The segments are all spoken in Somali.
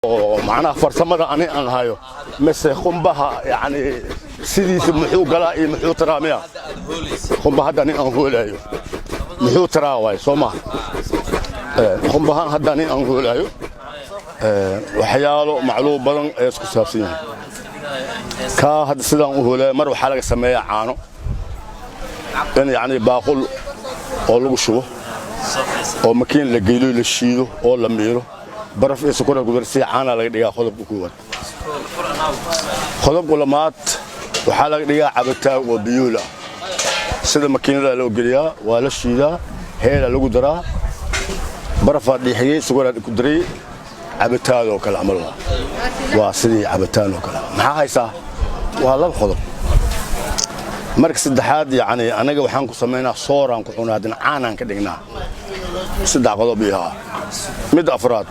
Oo macnaha farsamada ani aan hayo mise qumbaha, yani sidiisa muxuu galaa iyo muxuu taraa miya? Qumba hadda ani aan hoolaayo muxuu taraa waay, soo maha? Qumbahan hadda ani aan hoolaayo waxyaalo macluum badan ee isku saabsan yahay. Kaa hadda sidaan u hoolaayo, mar waxaa laga sameeyaa caano in yacni baaqul oo lagu shubo oo makiin la geylo, la shiido oo la miiro, baraf iyo sokor ku dar, si caana laga dhigaa. Qodobka koowaad. Qodobka labaad, waxaa laga dhigaa cabitaan oo biyuul ah. Sida makiinada loo geliyaa, waa la shiidaa, heela lagu daraa, barafaa dhiixiyey, sokoraa ku daray, cabitaan oo kale camal waa sidii cabitaan oo kale. Maxaa haysaa? Waa laba qodob. Marka saddexaad, yacni anaga waxaan ku samaynaa sooraan ku cunaa, haddana caanaan ka dhignaa. Saddex qodob iyo midda afraad,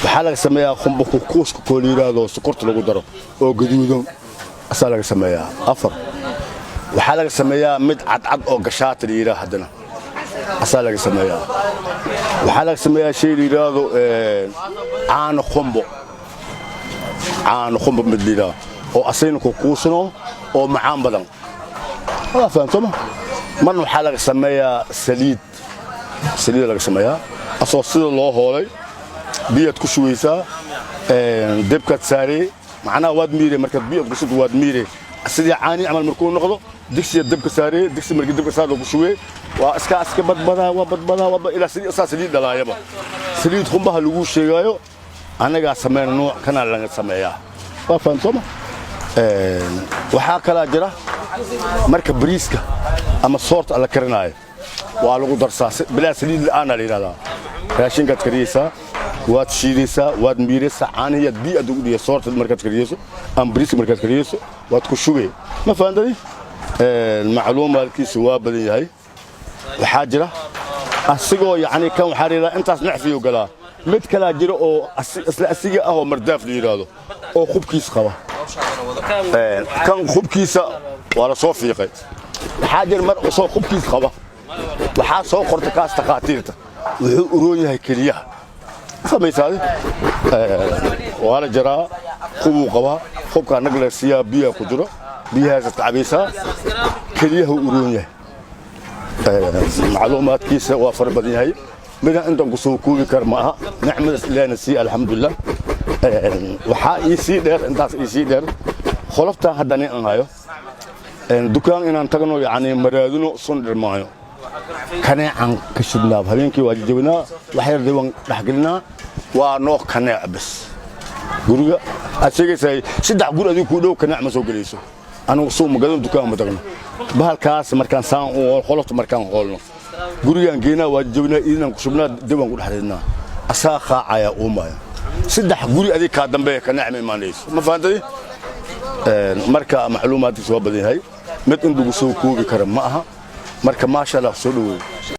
waxaa laga sameeyaa qumba kukuuska koo la yidhaahdo, sokorta lagu daro oo gaduudan asaa laga sameeyaa. Afar, waxaa laga sameeyaa mid cadcad oo gashaata la yidhaah, haddana asaa laga sameeyaa. Waxaa laga sameeyaa shay la yidhaahdo caano qumbo, caano qumbo mid la yidhaahdo oo asayna kukuusno oo macaan badan, waa fahamsoma. Marna waxaa laga sameeyaa saliid, saliida laga sameeyaa asoo sida loo hoolay, biyaad ku shugaysaa, debkaad saaree, macnaha waad miire. Markaad biyaad ku shubto, waad miire sidii caani camal. Markuu noqdo, digsiyaad debka saaree. Digsi markii debka saardo, ku shugee, waa iska badbadaa, waa badbadaa, waa ilaa saliid asaa saliid dhalaayaba. Saliid qumbaha lagu sheegaayo annagaa sameyna, nooc kana laga sameeyaa, waa fahamsooma. Waxaa kalaa jira marka bariiska ama soorta la karinaayo waa lagu darsaa, bilaa saliid la'aana la yidhahdaa. Raashinkaad kariyeysaa, waad shiidaysaa, waad miiraysaa, caanihiyaad biyo aad ugu dhigay. Soorta markaad kariyeyso ama bariiska markaad kariyeyso, waad ku shubay. Ma fahamtay? Macluumaadkiisu waa badan yahay. Waxaa jira asigoo yacni kan waxaa la yidhahdaa intaas nacfiyu galaa. Mid kalaa jira oo isla asiga ah oo mardaaf la yidhaahdo oo qubkiis qaba. Kan qubkiisa waa la soo fiiqay. Waxaa jira mar soo qubkiis qaba, waxaa soo qorta kaas takhaatiirta, wuxuu uroon yahay keliyaha samaysaade. Waa la jaraa, qubuu qabaa, qubkaa nag la siiyaa, biyaa ku jiro, biyahaasaad ka cabaysaa, keliyaha uroon yahay. Macluumaadkiisa waa fara badan yahay, midaan intaan ku soo koobi kara ma aha. Nicmadaas Ilaahna siiya, alxamdulilah. Waxaa ii sii dheer, intaas ii sii dheer, qoloftaan hadda nin aan hayo, dukaan inaan tagno yacni maraadino sun dhirmaayo, kaneecan ka shidnaa. Habeenkii waa jajabinaa, wax yar diiwaan dhexgelinaa, waa noo kaneec bas. Guriga aad sheegaysaa saddex guri adigu kuu dhow kaneec ma soo gelayso. Anigu suu magadan dukaan ma tagno. Bahalkaas markaan saan qolofta markaan qoolno, gurigaan geynaa, waa jajabinaa, idinaan ku shubnaa, diiwaan ku dhex ridnaa, asaa qaacaya, uumaya. Saddex guri adig kaa dambeeya kaneec ma imaanayso. Ma fahantay? Marka macluumaadkiisu waa badan yahay, mid in lagu soo koobi kara ma aha. Marka maasha Allah, soo dhaweey.